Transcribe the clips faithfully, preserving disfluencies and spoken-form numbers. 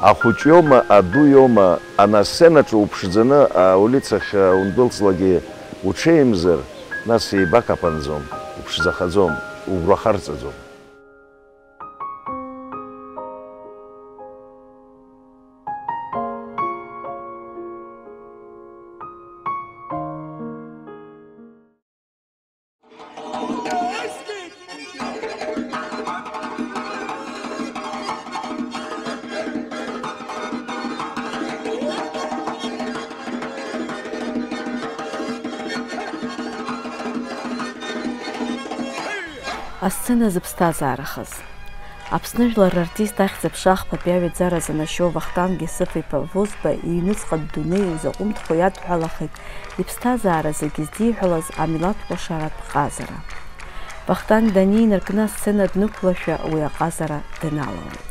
Ахәыҷ иоума, аду иоума, ана асценаҿы уԥшӡаны аулицахь ундәылҵлакгьы уҽеимзар, нас еибакапанӡом, уԥшӡахаӡом, угәра харҵаӡом. Асцена зыԥсҭазаарахаз. Аԥсны жәлар рартист ахьӡ-аԥша ахԥатәи аҩаӡара занашьоу Вахтанг Есыф-иԥа Вузба иҩныҵҟа дунеи узаҟәымҭхо иадҳәалахеит иԥсҭазаара зегьы здиҳәалаз амилаҭ кәашаратә ҟазара. Вахтанг данинаркны асцена днықәлашәа уи аҟазара дналалеит.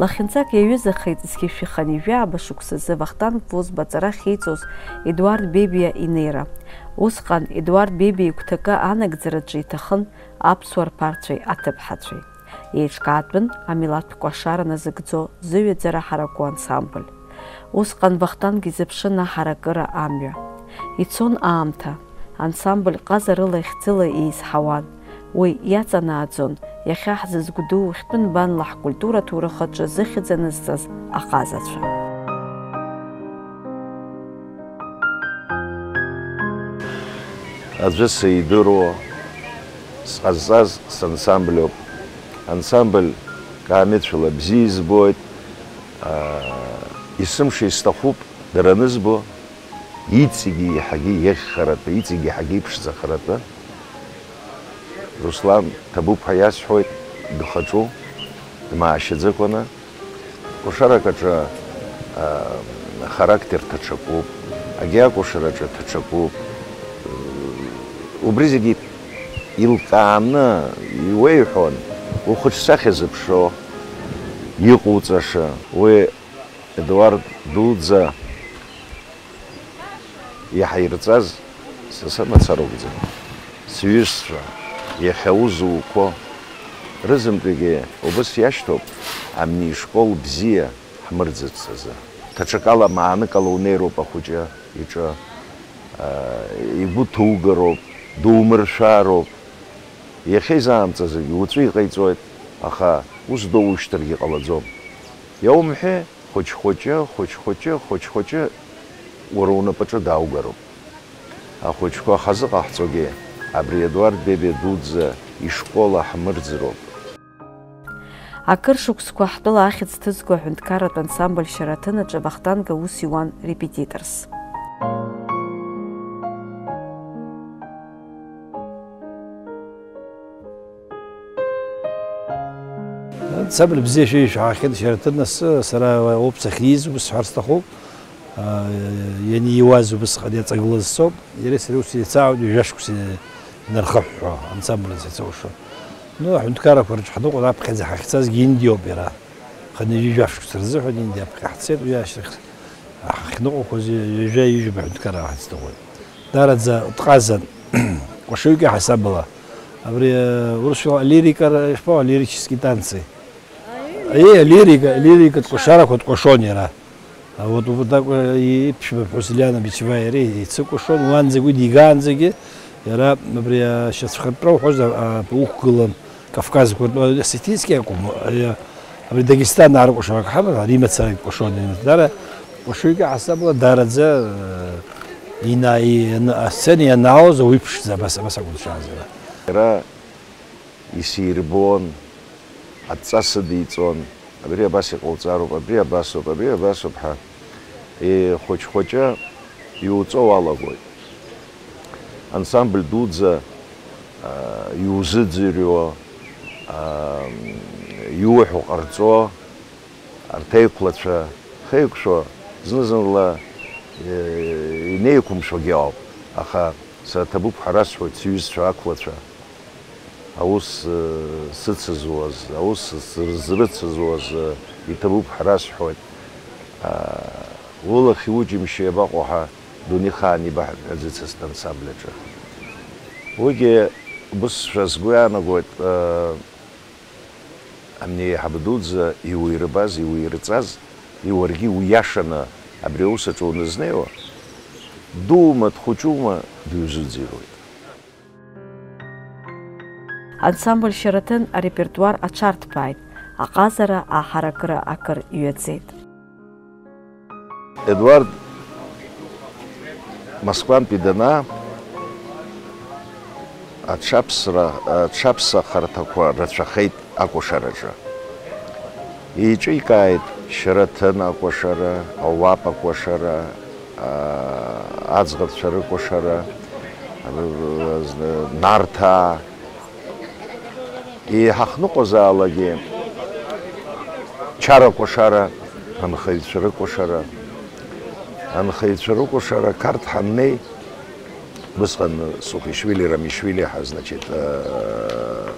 Лахьынҵак иаҩызахеит зқьи жәшәи хынҩажәи жәаба шықәсазы Вахтанг Вузба аҵара ахьиҵоз Едуард Бебиа инеира. Усҟан Едуард Бебиа игәҭакы анагӡараҿы иҭахын аԥсуа рԥарцәеи аҭыԥҳацәеи. Еиҿкаатәын амилаҭтә кәашара назыгӡо зыҩаӡара ҳараку ансамбль. Усҟан Вахтанг изыԥшын аҳаракыра амҩа. Ицон аамҭа, ансамбль ҟазарыла ихьӡыла еизҳауан. Уи иаҵанааӡон иахьа ҳзызгәдуу хьтәы нбанла ҳкультура ҭоурых аҿы зыхьӡ анызҵаз аҟазацәа. Аӡәы сидыруа, сҟазҵаз сансамбльоуп. Ансамбль Каамеҭшәала бзиа избоит, аа, есымша исҭахуп дара анызбо, иҵегьы еиҳагьы иӷьхаратәы, иҵегьы еиҳагьы иԥшӡахаратәы. Руслан Ҭабуп ҳәа иасҳәоит, дхаҿу, дмаашьаӡакәаны. Кәашарак аҿы, аа, характер ҭаҽакуп, агьи акәашараҿы ҭаҽакуп. Убри зегьы илкааны иуеиҳәон, ухаҿсахьа зыԥшо, иҟоуҵаша. Уи Едуард дуӡӡа иҳаирҵаз са сымацара акәӡам. Сҩызцәа, иахьа аус зуқәо рызынтәигьы убыс иашьҭоуп амни школ бзиа ҳмырӡырц азы. Даҽакала, мааныкала унеироуп ахәыҷы иҿы, аа, игәы ҭугароуп, думыршәароуп. Иахьа изаамҵазаргьы уаҵәы иҟаиҵоит, аха ус доушьҭыргьы ҟалаӡом. Иаумҳәеи, хәыҷ-хәыҷы, хәыҷ-хәыҷы, хәыҷ-хәыҷы уара унапаҿы даугароуп. Ахәыҷқәа ҳазыҟаҳҵогьы абри Едуард Бебиа дуӡӡа ишкол аҳмырӡроуп. Акыр шықәсқәа ҳтәыла ахьӡ ҭызго аҳәынҭқарратә ансамбль Шьараҭын аҿы Вахтанг аус иуан репетиторс. Ансамбль бзиа шәишәаахьеит Шьараҭын асы, сара ауп сахьиз, ус сҳәар сҭахуп. Ианиуаз убысҟан иаҵагылаз соуп. Иареи сареи ус еицаауеит ҩажәа шықәса инархыҳәҳәо, ансамбль ацәа иаҵоушо. Ну, аҳәынҭқаррақәа рҿы ҳныҟәон, аԥхьаӡа ҳахьцазгьы Индиоуп иара. Хынҩажәи жәаф шықәса рзыҳәан Индиа аԥхьа ҳцеит, уи ашьҭахь ҳахьныҟәақәоз ҩажәа ҩажәа аҳәынҭқарра ҳацныҟәеит. Даараӡа дҟазан, кәашаҩык иаҳасабала. Абри, э, урысшәала алирика, ишԥа, алирические танцы. Аи, алирика, алирикатә кәашарақәа дкәашон иара. А, вот, вот так, э, иԥшәма ԥҳәыс Лиана Бичеваа иареи еицыкәашон, уанӡагьы уи дигаанӡагьы, иара абри ашьацәхатәра уҳәозар, а, уқәгылан, Кавказ гәыртә-, осетинский акәым, ари, абри Дагестан арыкәашарак ҳаман, ари имацара икәашон, ари имацара. Дара кәашаҩык иаҳасабала, даараӡа, э, ина-, ина-, асцена ианаалоз ауаҩы ԥшӡа абас, абас акәын дшааз иара. Иара исирбон, адҵа сыдиҵон, абри абас иҟауҵароуп, абри абасоуп, абри абасоуп ҳәа. Ихәыҷ-хәыҷы иуҵо уалагоит. Ансамбль дуӡӡа, аа, иузыӡырҩуа, аа, иуҳәо ҟарҵо, арҭ аиқәлацәа хеиқәшәо, зны-зынла Инеиқәымшәогьы ауп, аха сара ҭабуп ҳәа расҳәоит сҩызцәа ақәлацәа, аус, э, сыцызуаз, аус зрыцызуаз, э, иҭабуп ҳәа расҳәоит. Э, улахьи уџьымшьи иабаҟоу ҳәа дунеихаан ибаҳҳәаӡацызт ансамбль аҿы. Уигьы убысшәа сгәы иаанагоит, э, Амни еиҳаб дуӡӡа иуирбаз, иуирҵаз, уаргьы уиашаны абри аус аҿы уанызнеиуа, дуума, дхәыҷума, диузыӡырҩуеит. Ансамбль Шьараҭын арепертуар аҽарҭбааит, аҟазара, аҳаракыра акыр иҩаӡеит. Едуард Москвантәи данаа, аҽаԥсра, аҽаԥсахарҭақәа рацәахеит акәашараҿы. Еиҿикааит Шьараҭын акәашара, Ауап акәашара, аа, аӡӷабцәа рыкәашара, Нарҭаа. Иҳахныҟәазаалакгьы чаракәашара, анхаҩцәа рыкәашара, анхаҩцәа рыкәашара Қарҭ ҳаннеи, усҟан Сухишвили Рамишвили ҳәа, значит, э,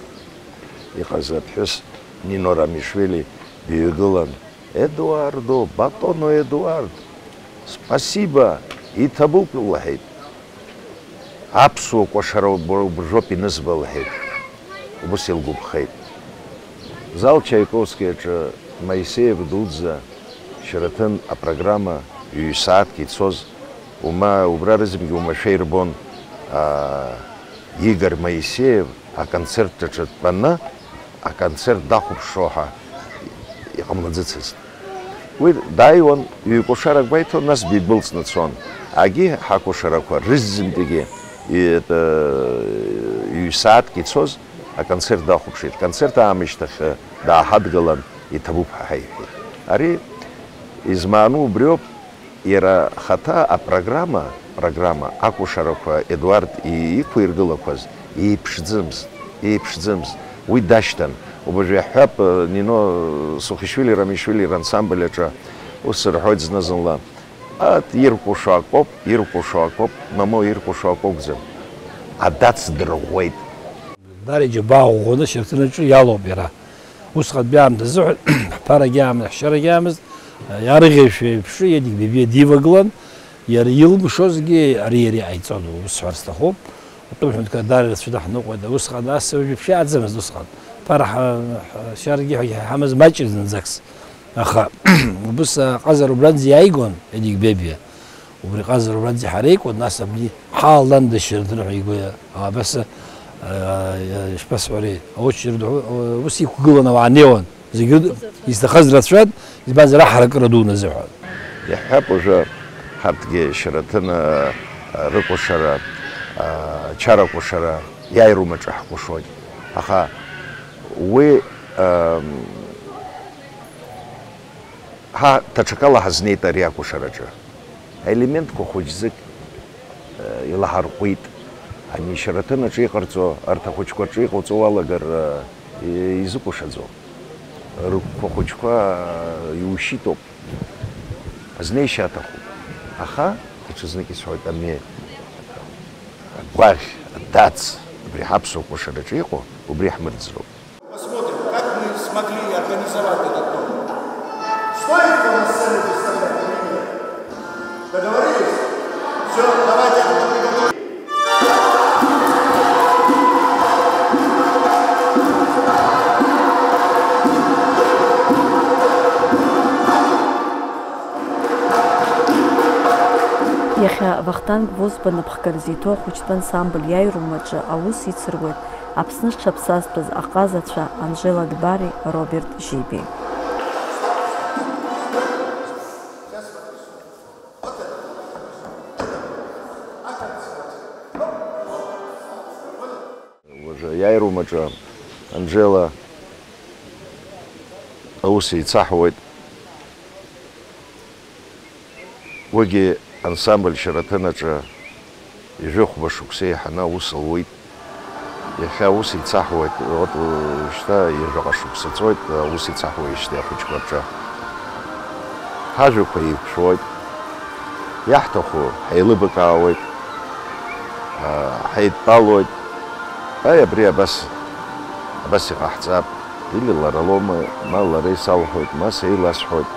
иҟаз аԥҳәыс Нино Рамишвили дыҩагылан, Едуардо, Батоно Едуард, спасибо, иҭабуп, лҳәеит. Аԥсуа кәашара уброуп инызба, лҳәеит. Убыс илгәаԥхеит. Зал Чайковски аҿы Моисеев дуӡӡа Шьараҭын апрограмма ҩ-сааҭк ицоз, ума, убра рызегьы уамашәа ирбон, аа, Игорь Моисеев аконцерт аҿы дтәаны, аконцерт дахәаԥшуа ҳәа иҟамлаӡыцызт. Уи дааиуан, ҩ-кәашарак гәеиҭон, нас дидәылҵны дцон. Агьи ҳакәашарақәа рызегьы ҩ-сааҭк ицоз аконцерт дахәаԥшит. Аконцерт аамышьҭахь дааҳадгылан, иҭабуп ҳәа ҳаиҳәеит. Ари измаану убриоуп. Иара ахаҭа апрограмма, программа акәашарақәа Едуард и-, иқәиргылақәаз еиԥшӡамызт, еиԥшӡамызт. Уи дашьҭан. Уажә иаҳҳәап, Нино Сухишвили Рамишвили рансамбль аҿы ус рҳәоит зны-зынла, ат, иркәашо акоуп, иркәашо акоуп, мамоу, иркәашо акы акәӡам. Адац дырӷәӷәеит. Дара иџьабаа ӷәӷәаны Шьараҭын аҿы иалоуп иара. Усҟантәи аамҭазы азыҳәан ҳԥарагьы аамызт, ҳшьарагьы аамызт, иарӷьашәа еиԥш Едик Бебиа дивагылан, иара илымшозгьы ари иара иҟаиҵон, ус сҳәар сҭахуп. Атәым ҳәынҭқар даара ирацәаны ҳныҟәеит, усҟан ас уажә иаԥшьааӡамызт усҟан. Ԥара ҳа-, ҳшьарагьы ҳәагьы ҳамаз маҷҩын зынӡакс. Аха убыс аҟазара убранӡа иааигон Едик Бебиа. Убри ҟазара убранӡа ҳареикуан, нас абни ҳаалнандашьа рҭыны ҳәа игәы, абас, а, ишԥасҳәари, аочерд ус иқәгылан, ауаа неуан, зегьы рыд-, изҭахаз рацәан, избанзар, аҳаракыра дуун азыҳәан. Иаҳҳәап, уажәы ҳарҭгьы Шьараҭын, а, рыкәашара, а, чаракәашара иааируам аҿы ҳкәашоит. Аха уи, а, ҳа даҽакала ҳазнеит ари акәашараҿы. Аелементқәа хәыҷӡык, э, илаҳарҟәит. Ани Шьараҭын аҿы иҟарҵо, арҭ ахәыҷқәа рҿы иҟауҵо уалагар, э, изыкәашаӡом. Рыгәқәа хәыҷқәа, э, иушьит ауп. Азнеишьа аҭахуп. Аха, даҽазнык исҳәоит, ами, агәаӷь, адац, абри ҳаԥсуа кәашараҿы иҟоу, убри ҳмырӡроуп. Посмотрим, как мы смогли организовать этот номер. Стоит его на сцену выставлять или нет? Договорились? Все, давайте тогда приготовим. Иахьа Вахтанг Возба напхгара зиҭо ахәыҷтәы ансамбль иаҩрум аҿы аус ицыруеит Аԥсны зҽаԥсазтәыз аҟазацәа Анжела Дбари Роберт Жиби. Уажәы иааируам аҿы Анжела аус еицаҳуеит. Уигьы ансамбль Шьараҭын аҿы ҩажәи хәба шықәса еиҳаны аус луеит. Иахьа аус еицаҳуеит, вот, шьҭа ҩажәаҟа шықәса ҵуеит, аус еицаҳуеижьҭеи ахәыҷқәа рҿы. Ҳажәақәа еиқәшәоит. Иаҳҭаху ҳаилыбакаауеит, аа, ҳаидтәалоит. Аи, абри абас, абас иҟаҳҵап. Или лара лоума, ма лара исалҳәоит, ма са иласҳәоит.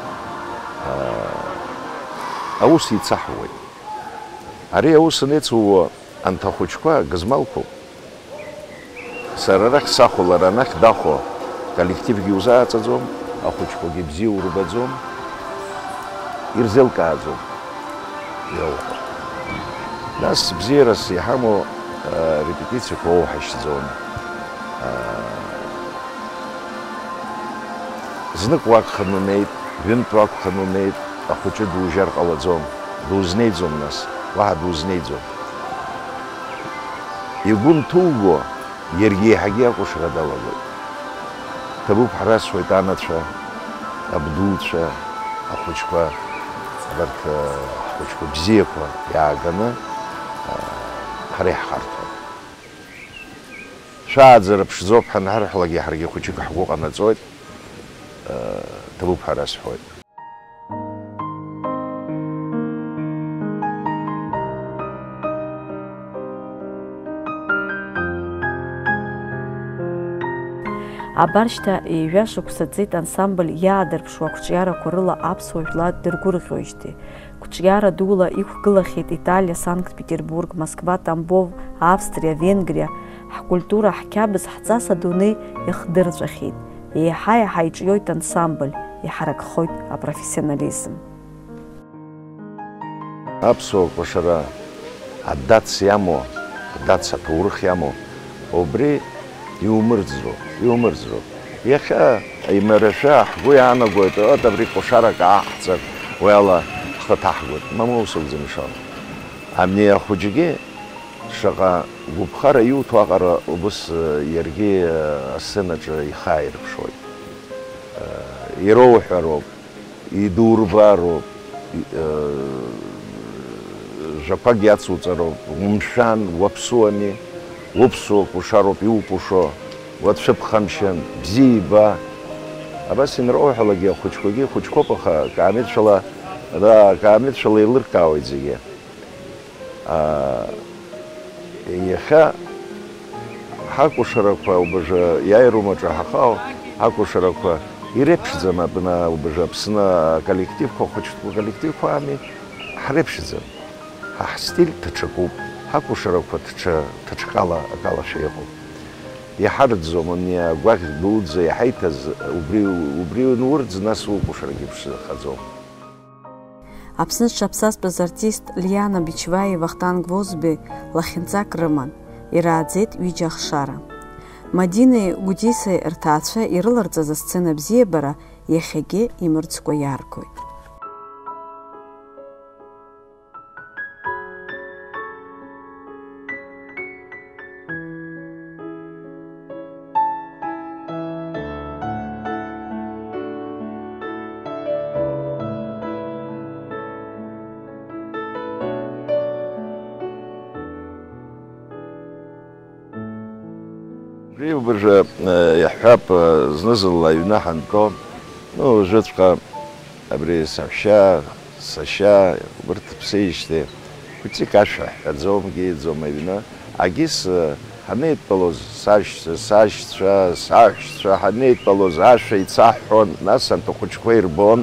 Аа, аус еицаҳуеит. Ари аус анеицуо анҭ ахәыҷқәа гызмалқәоуп. Сара арахь сахәо, лара анахь дахәо, коллективгьы иузааҵаӡом, ахәыҷқәагьы бзиа урбаӡом, ирзеилкааӡом иауҳәо. Нас бзиарас иҳамоу, а, репетициақәа оуҳашьӡом. А, знык уагханы унеит, ҩынтә уагханы унеит, ахәыҷы дужьар ҟалаӡом, дузнеиӡом нас, уаҳа дузнеиӡом. Игәы нҭуго, иаргьы еиҳагьы акәашара далагоит. Ҭабуп ҳрасҳәоит анацәа, абдуцәа, ахәыҷқәа, абарҭ, э, ҳхәыҷқәа бзиақәа иааганы, э, ҳара иаҳхарҭәуан. Шәааӡара ԥшӡоуп ҳанҳарҳәалакгьы, ҳаргьы хәыҷык ҳгәы ҟанаҵоит, э, ҭабуп ҳәа расҳәоит. Абар шьҭа ҩажәа шықәса ҵит ансамбль иаадырԥшуа ақәҿиарақәа рыла аԥсуа жәлар дыргәырӷьоижьҭеи. Қәҿиара дула иқәгылахьеит Италиа, Санкт-Петербург, Москва, Тамбов, Австриа, Венгриа. Ҳкультура, ҳқьабз, ҳҵас адунеи иахдырҵәахьеит. Еиҳа-еиҳа иҿиоит ансамбль, иҳаракхоит апрофессионализм. Аԥсуа кәашара адац иамоу, адац аҭоурых иамоу, убри иумырӡроуп, иумырӡроуп. Иахьа имарашәа ҳгәы иаанагоит, от абри кәашарак ааҳҵар, уи ала ҳхы ҭаҳгоит. Мамоу сыгәӡымшәан. Абни ахәыҷгьы шаҟа гәыԥхара иуҭо аҟара убыс, э, иаргьы, э, асценаҿы ихы ааирԥшуеит. Э, ироуҳәароуп, идурбароуп, и-, э, жәақәак иацуҵароуп, умшәан, уаԥсуами, уԥсуа кәашароуп иукәашо, уацәыԥхамшьан, бзиа иба. Абас инроуҳәалакгьы ахәыҷқәагьы хәыҷқәоуп, аха акаамеҭшәала, ара акаамеҭшәала еилыркаауеит зегьы. Аа, иахьа ҳакәашарақәа убжа иааируам аҿы ҳахаау, ҳакәашарақәа иреиԥшӡам абна убжа Аԥсны аколлективқәа, ахәыҷтәы коллективқәа ами, ҳреиԥшӡам. Ҳа ҳстиль даҽакуп, ҳакәашарақәа даҽа, даҽакала акалашәа иҟоуп. Иҳарӡӡом ани агәаӷь дуӡӡа иҳаиҭаз, убри, убри ианурӡ, нас укәашарагьы ԥшӡахаӡом. Аԥсны зҽаԥсазтәыз артист Лиана Бичваиа, Вахтанг Возбеи лахьынҵак рыман, ирааӡеит ҩыџьа ахшара. Мадинеи Гәдисеи рҭаацәа ирыларҵаз асцена бзиабара иахьагьы имырӡкәа иааргоит. Убри убыржәы, э, иаҳҳәап, э, зны-зынла аҩны ҳанто, ну, уажәыҵәҟьа абри саҳәшьа, сашьа, убырҭ ԥсеижьҭеи, хәыҷык ашәа ҳҳәаӡом, ҳгеиаӡом аҩны. Агьыс, э, ҳанеидтәалоз, сашьцәа, сашьцәа, саҳәшьцәа ҳанеидтәалоз ашәа еицаҳҳәон, нас анҭ ахәыҷқәа ирбон,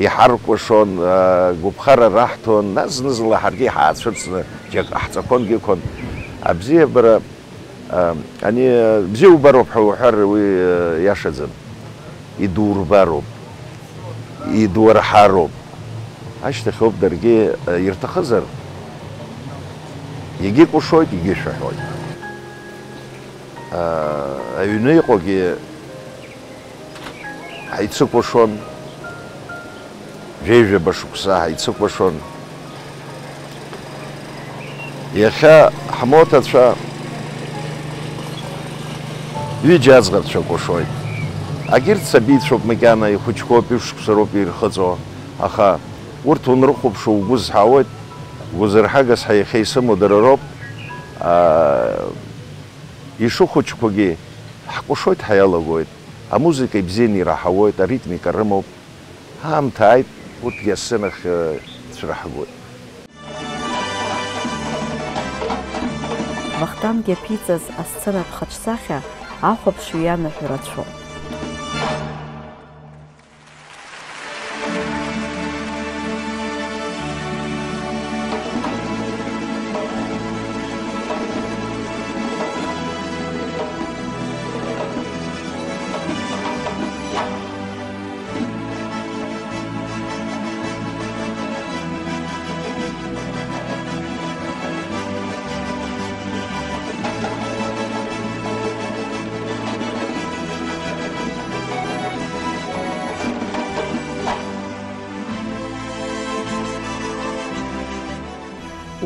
иҳаркәашон, э, гәыԥхара раҳҭон, нас зны-зынла ҳаргьы ҳаацәырҵны џьак ҟаҳҵақәонгьы ықәын. Абзиабара Ам, ани, э, бзиа убароуп ҳәа уҳәар, уи, э, иашаӡам. Идурбароуп, идурҳароуп. Ашьҭахьоуп даргьы, э, ирҭахызар, егьикәашоит, егьышәаҳәоит. А, аҩны иҟоугьы ҳаицыкәашон, жәеижәаба шықәса ҳаицыкәашон. Иахьа ҳмоҭацәа ҩыџьа аӡӷабцәа кәашоит. Агьырҭ сабицәоуп, макьана ихәыҷқәоуп, ҩышықәса роуп ирхыҵуа, аха урҭ унрыхәаԥшуа угәы зҳауеит, гәазырҳагас ҳәа иахьа исымоу дара роуп. Аа, ишыхәыҷқәагьы ҳкәашоит ҳәа иалагоит. Амузыка ибзианы ираҳауеит, аритмика рымоуп. Ҳаамҭа ааит, урҭгьы асценахь, э, ицәыраҳгоит. Вахтанг иаԥиҵаз асценатә хаҿсахьа ахәаԥшҩы ианаҳәо рацәоуп.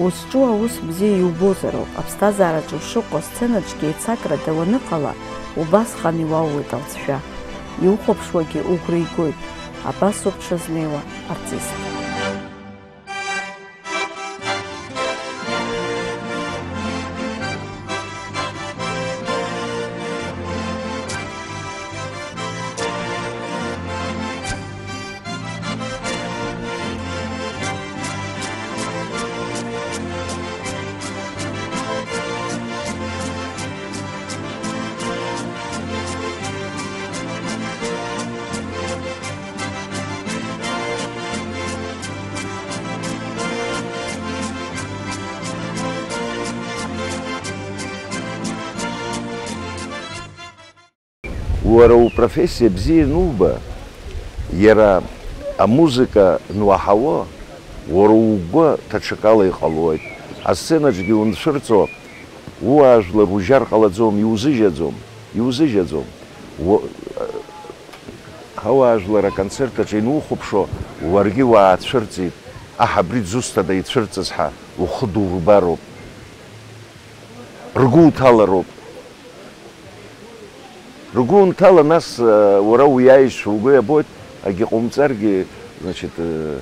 Узҿу аус бзиа иубозароуп, аԥсҭазаараҿы ушыҟоу асценаҿгьы еицакрада уаныҟала, убасҟан иуаууеит алҵшәа. Иухәаԥшуагьы угәра игоит, абасоуп дшызнеиуа артист. Уара упрофессиа бзиа ануба, иара амузыка ануаҳауа, уара угәы даҽакала иҟалоит. Асценаҿгьы унцәырҵуа, ууаажәлар ужьар ҟалаӡом, иузыжьаӡом, иузыжьаӡом. Уа-, ҳауаажәлар аконцерт аҿы инухәаԥшуа, уаргьы уаацәырҵит, аҳ, абри дзусҭада ицәырҵыз ҳәа ухы дурбароуп, ргәы уҭалароуп. Ргәы унҭала, нас, э, уара уиааишьцәа угәы иабоит, агьыҟоумҵаргьы, значит, э,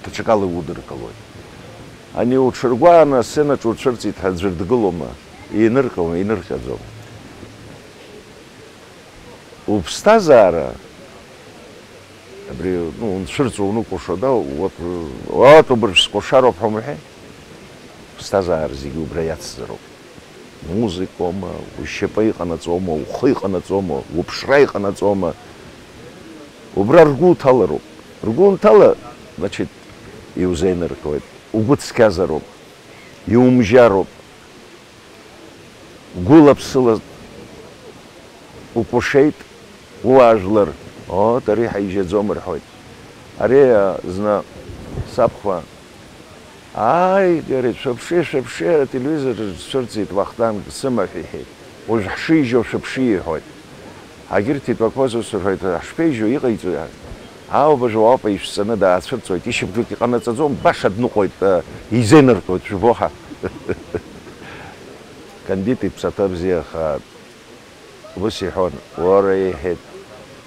даҽакала иудыркылоит. Ани уҽыргәааны асценаҿ уцәырҵит ҳәа аӡәыр дгылома? Иныркылом, инырҟьаӡом. Уԥсҭазаара, абри, ну, унцәырҵуа, уныкәашо, да, вот, вот убыржә скәашароуп ҳәа умҳәеи? Уԥсҭазаара зегьы убра иацзароуп. Музыкоума, ушьапы иҟанаҵома, ухы иҟанаҵома, уԥшра иҟанаҵома? Убра ргәы уҭалароуп. Ргәы унҭала, значит, иузеиныркуеит. Угәы цқьазароуп, иумжьароуп. Гәыла-ԥсыла укәашеит, ууаажәлар, от, ари ҳаижьаӡом рҳәоит. Ари, а, зны сабхәа, ааи, иҳәеит, шәаԥши, шәаԥши, ателевизор цәырҵит Вахтанг, сымаҳә иҳәеит. Уажә ҳшижьо шәаԥши иҳәоит. Агьырҭ итәақәа зусҭ рҳәоит, ҳашԥеижьо, иҟаиҵои? Аубажә ауапа ишәҵаны даацәырҵуеит, ишьапдәык иҟанаҵаӡом, баша дныҟәоит, а, изеиныркуеит, шәбо ҳа. Кандид иԥсаҭа бзиахааит. Ус иҳәон, уара, иҳәеит,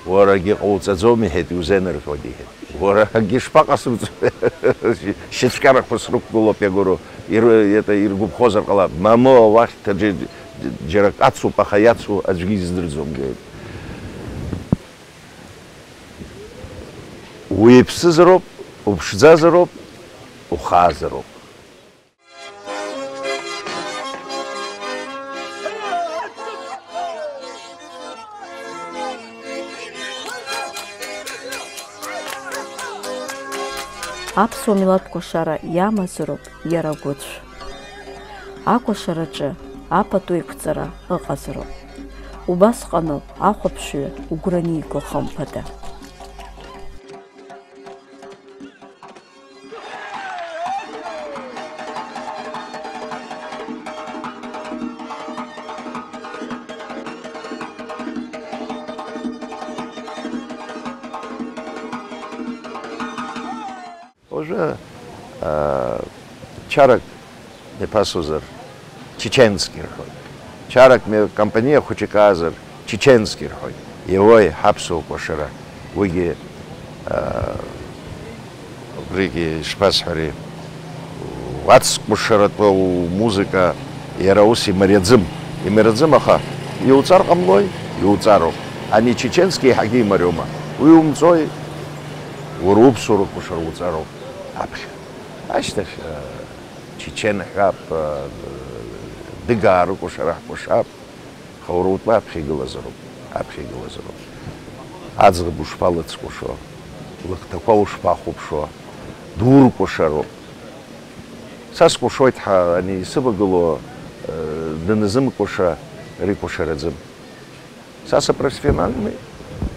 уара акгьы ҟауҵаӡом, иҳәеит, иузеинырҟьоит, иҳәеит. Уара акгьы шԥаҟасымҵо? Шьацәкьарақәа срықәгылоуп, иагәыру, ир-, это, иргәаԥхозар ҟалап. Мамоу, уахь ҭаџьы-, џьара ацуп, аха иацу аӡәгьы издырӡом, иҳәеит. Уиԥсызароуп, уԥшӡазароуп, ухаазароуп. Аԥсуа милаҭ кәашара иамазароуп иара агәыцә. Акәашараҿы апату еиқәҵара ыҟазароуп. Убасҟаноуп ахәаԥшҩы угәра аниго, хымԥада. Уажәы, аа, чарак мҩаԥасуазар, чеченски рҳәоит. Чарак мҩа-, компаниа хәыҷык аазар, чеченски рҳәоит. Иауеи, ҳаԥсуа кәашара. Уигьы, аа, убригьы ишԥасҳәари, уацкәашаратәы умузыка иара ус имариаӡым. Имариаӡым, аха иуҵар ҟамлои? Иуҵароуп. Ани чеченски еиҳагьы имариоума? Уи умҵои? Уара уԥсуара кәашара уҵароуп аԥхьа. Ашьҭахь, э, чечен ҳәап, э, Дыгаа рыкәашара ҳкәашап, аха уара утәы аԥхьа игылазароуп, аԥхьа игылазароуп. Аӡӷаб ушԥалыцкәашо, лыхҭақәа ушԥахәаԥшуа, дуркәашароуп. Са скәашоит ҳәа ани исывагылоу, э, даназымкәаша, рикәашараӡам. Са сапрофессиональный,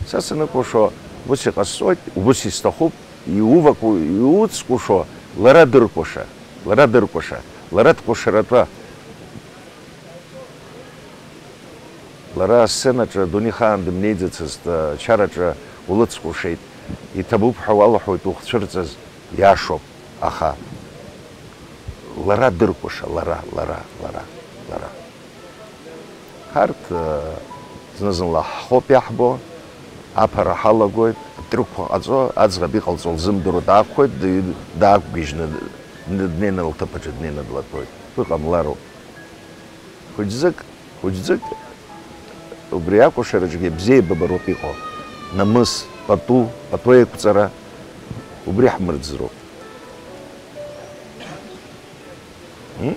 са саныкәашо, ус иҟасҵоит, ус исҭахуп, иувақәу, иуцкәашо, лара дыркәаша, лара дыркәаша, лара дкәашаратәа. Лара асценаҿы адунеихаан дымнеиӡацызт, ачараҿы улыцкәашеит, иҭабуп ҳәа уалҳәоит ухцәырҵыз, иашоуп, аха лара дыркәаша, лара, лара, лара, лара. Ҳарҭ, э, зны-зынла ҳхоуп иаҳбо, аԥара ҳалагоит, атрюкқәа ҟаҵо, аӡӷаб иҟалҵо лзымдыруа даақәхоит, ди-, даақәгьежьны д-, днеины лҭыԥ аҿы днеины длатәоит. Уи ҟамлароуп. Хәыҷӡык, хәыҷӡык убри акәашараҿгьы бзиеибабароуп иҟоу. Намыс, пату, пату еиқәҵара, убри ҳмырӡроуп. М?